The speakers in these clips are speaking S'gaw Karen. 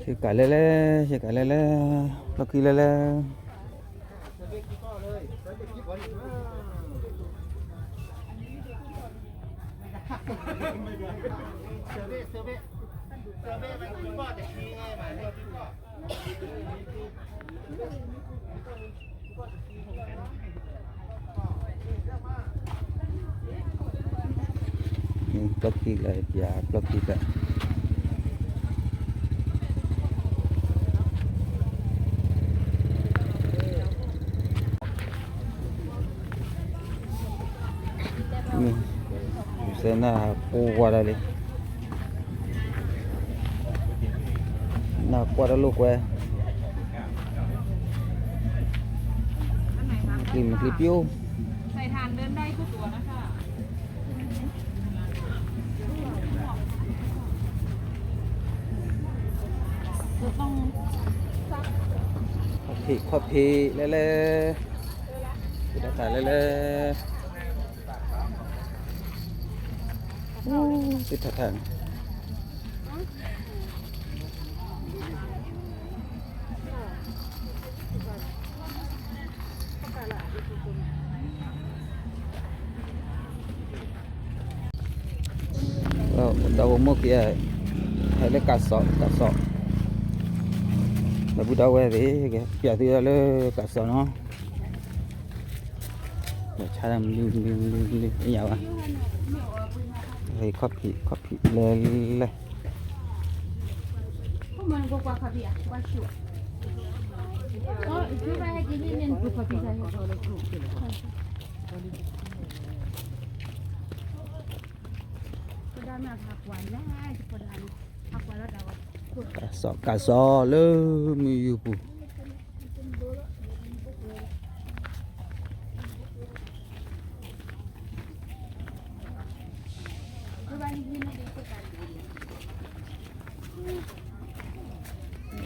ဆ့ကၤလဲၣ်လဲၣ်, ဆ့ကၤလဲၣ်လဲၣ်, လီၢ်ခံလဲၣ်လဲၣ်. ပျီၢ်ခံလၢပျီၢ်ခံလၢ စဲနၢ်ပူၤဝါဒၣ်လံ, နၢ်ကွၢ်တၢ်လိာ်ကွဲ, မ့ၢ်ကျံမ့ၢ်ကျံပျိၢ်. ခီၣ်ဖံးခီၣ်ဖံးလဲၣ်လဲၣ်, တၢ်လဲၣ်လဲၣ်, သ့ၣ်ထးထးန့ၣ် ဒီးဝဲမိၢ်က့ၤ ဟဲလၢကးစီၤ ကးစီၤ, ဒီပုၢ်ဒီဝဲၢ်သ့ၣ် ကပျးသုလၢကးစီၤနီၤ, ဒီးဆါတၢ်မနုၤမနုၤမနုၤမနုၤ အညါဘၣ်, ခီၣ်ဖံးခီၣ်ဖံးလဲၣ်လဲၣ်. ကးစီၤကးစီၤလၢမုၢ်ယူၤပူၤ.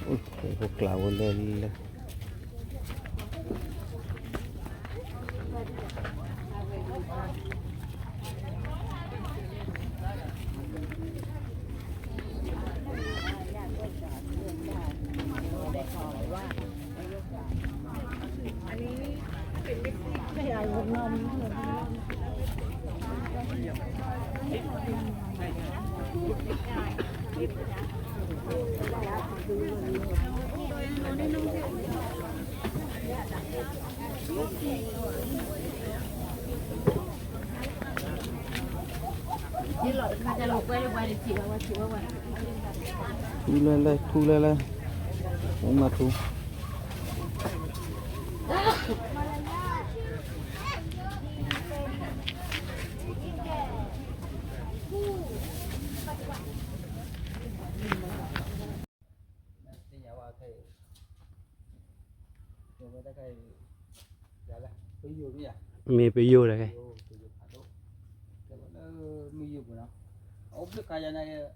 အိၣ်ခိးကျးဝဲလဲၣ်လဲၣ်. ထူလဲၣ်လဲၣ် ထူလဲၣ်လဲၣ်, အိၣ်မးထူ. မ့ၢ်ပယိၢ်တဂ့ၤ, အိၣ်ဘျုးခါယၤန့ၣ်,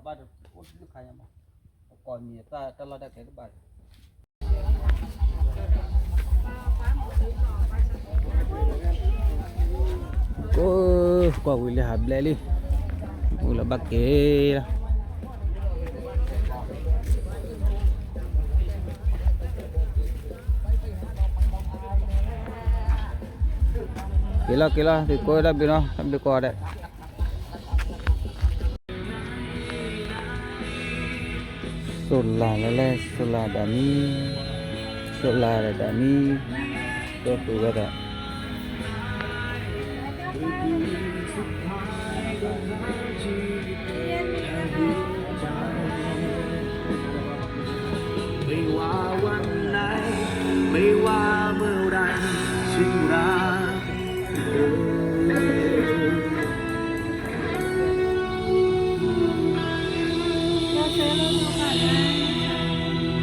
ပကိးမံၤတၢ်လီၢ်တၢ်ကျဲတဘၣ်လၢၤ. ကွၢ်ဝံၤလၢဟးဘျဲလံ, အိၣ်လၢဘၣ်က့ၤလီၤ. က့ၤလီၤက့ၤလီၤ သုကိးတၢ်ဘျုးနီၤ တၢ်ဘျုးကိးဂၤဒဲး. စိၢ်လၤလဲၣ်လဲၣ် စိၢ်လၤဒၣ်မံ, စိၢ်လၤဒၣ်မံ, ကၢၢ်ပူၤဝဲဒၣ်.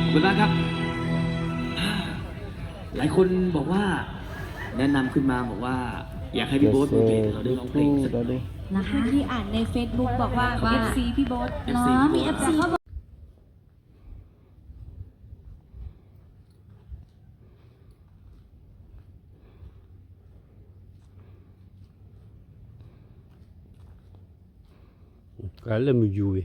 ขอบคุณมากครับ หลายคนบอกว่า แนะนำขึ้นมาบอกว่า อยากให้พี่โบ๊ทมาเบสเราได้ร้องเพลงสัก นะคะ ที่อ่านในเฟซบุ๊กบอกว่า เอฟซี พี่โบ๊ทเนาะ มี เอฟซี เขาบอก ကလၢမုၢ်ယူၤဝဲ.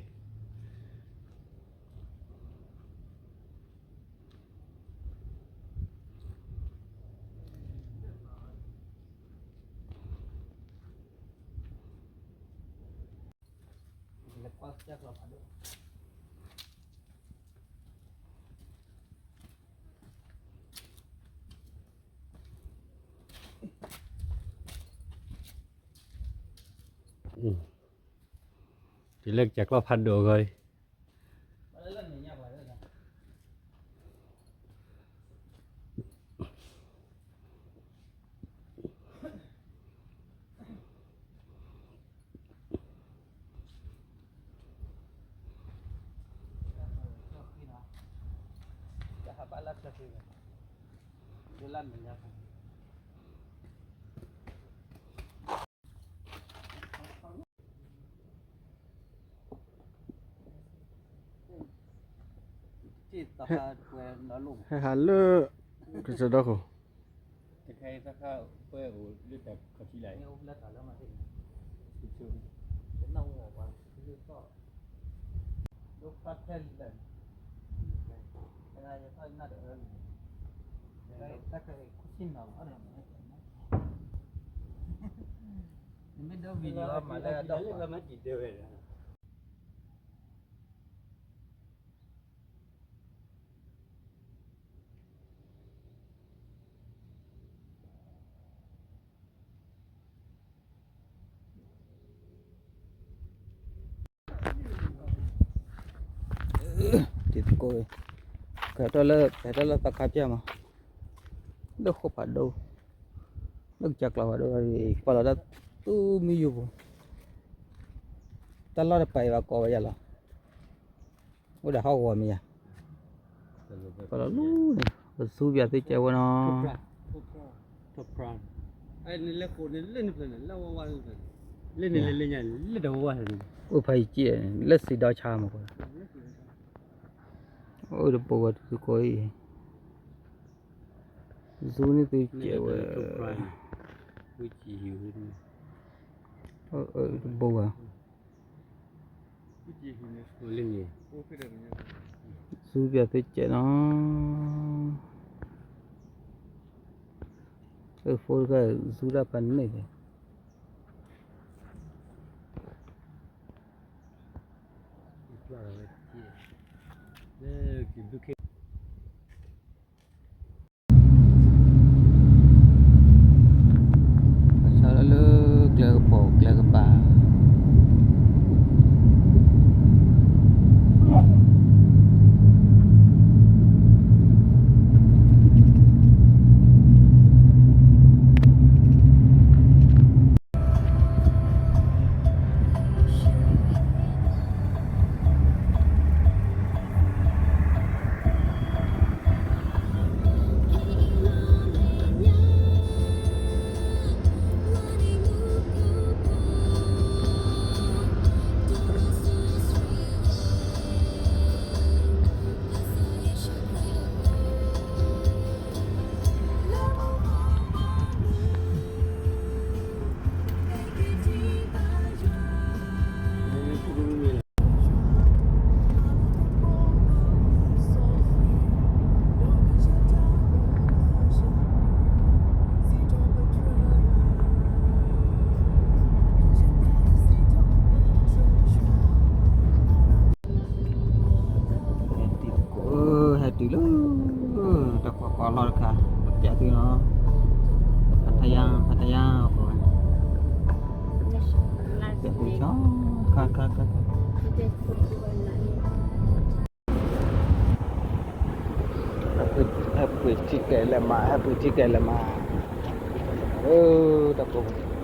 တုၤလၢကစၢ်ကျီၢ်ဖးဒိၣ်အဂီၢ်အံၤ ဟဲဟးလၢ ကစၢၢ်ဒီခိၣ် တခါအံၤသၢခါ ပွဲအိၣ်လၢတၢ်ခီၣ်ထံးလၢ် နမ့ၢ်ဒိ video မၤလၢအဒီး တံၤသကိး ကဟဲထီၣ်လၢ ကဟဲထီၣ်လၢသးခါပျၢ်မး လၢဃိာ်ဖးဒိၣ် လၢကစၢ်ကျီၢ်ဖးဒိၣ် ပာ်လီၤတၢ်သူမံယိာ်ပူၤ တၢ်လီၢ်တပာ်အံၤဘၣ်ကိးဝဲယၤလီၤ အိၣ်ဒီးဟီၣ်ကဝီၤမ့ၢ်ယၤ ပာ်လီၤလီၤန့ၣ် ပသူပၠးသုကဲဝဲနီၤ အိၣ်ဖးယံၤကဲ လၢတဝီဝါန့ၣ် လၢစံးဒီးဆါမးကွၢ် အိၣ်တဘိဝဲတကိးအံၤ သူန့ၣ်သုကဲဝဲ တဘိဝဲ သူပၠးသုကဲနီၤ အဖိတခါ သူတၢ်ဖးန့ၢ်ဘၣ် ဘၣ်ဆၣ်လၢကျဲကပီၤကျဲကပၤ ဟဲတုၤလၢ တၢ်ကွၢ်ကွၢ်လီၢ်တခါ ပျးသုနီၤ ဖးထါယါ ဖးထါယါ အဃိ ပျးသုဆီ ခါ ခါ ခါ ခါ ဟဲပှ့ၤထံကဲလဲၣ်မး ဟဲပှ့ၤထံကဲလဲၣ်မး တၢ်ကိး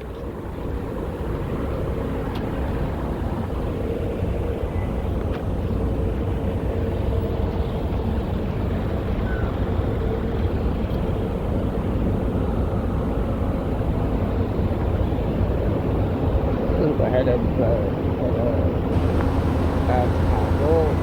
ပဟဲဒီး ပဟဲဒီး တၢ်ဖးဒိၣ် တံၤသကိး တံၤ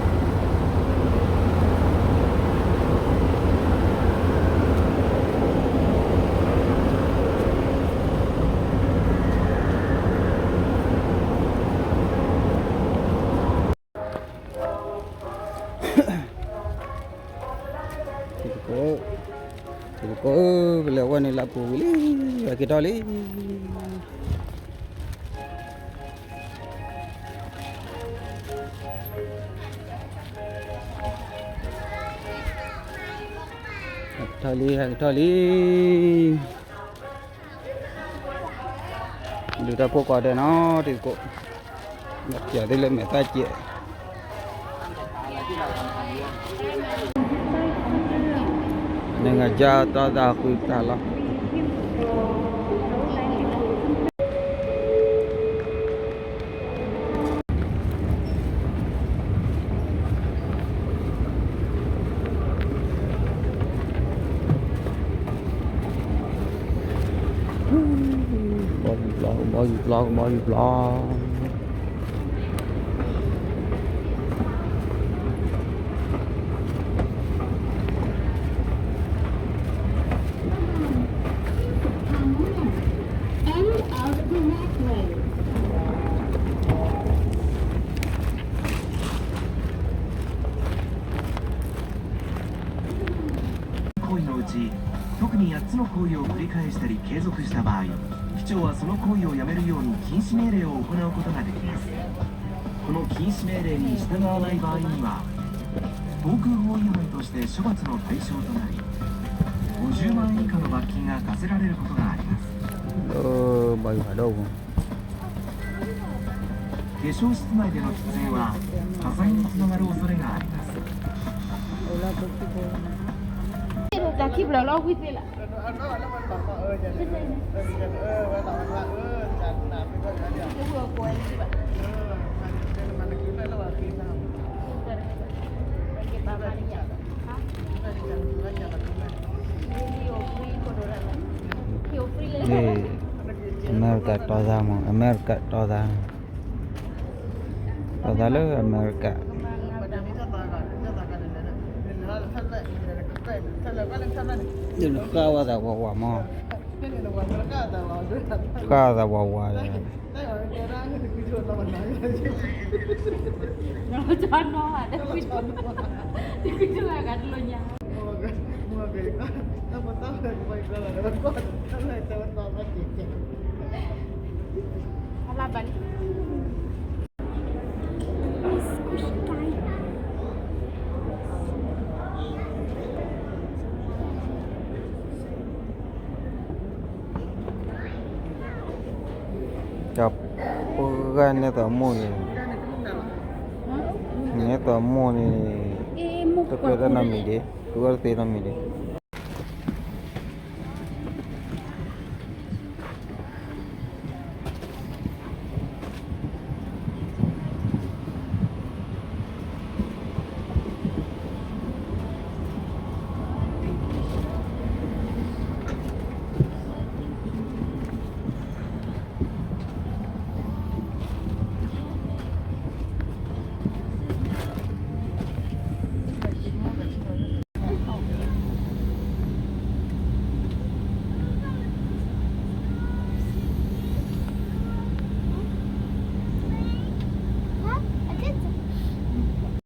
သကိးဧၢ ပလဲၤဝဲန့ၣ်လၢအပူၤဝံၤလံ ပက့ၤထီၣ်လံ တံၤသကိး ထီၣ်လံ ဟဲကထီၣ်လံ, ဒုးတၢ်ဖိကိးဒဲးနီၤ တံၤသကိး, ပၠးသ့လၢမဲာ်သၣ်စဲး, နကစၢ်တီၢ်သးဃုတၢ်လီၤ. ဘီယူၤပျီ ဘီယူၤပျီ ဘီယူၤပျီ. 行為のうち、特にやっつの行為を繰り返したり継続した場合、機長はその行為をやめるように禁止命令を行うことができます。この禁止命令に従わない場合には、航空法違反として処罰の対象となり、ごじゅうまんえん以下の罰金が課せられることがあります。ဘၣ်ယိၣ်ဘၣ်ဒီး 化粧室内での喫煙は火災につながる恐れがあります。အမဲရကၤတီသးမး အမဲရကၤတီသး, တီသးလၢအမဲရကၤ, ဃၣ်ဝဲသးဝးဝးမး, ဃၣ်သးဝးဝးဒီး ပှၤနဲသိးမိၢ်န့ၣ်, နဲသိးမိၢ်န့ၣ်, တကြၢးတၢ်နီတမံၤဒံး, တဂီၢ်တသ့နီတမံၤဒံး.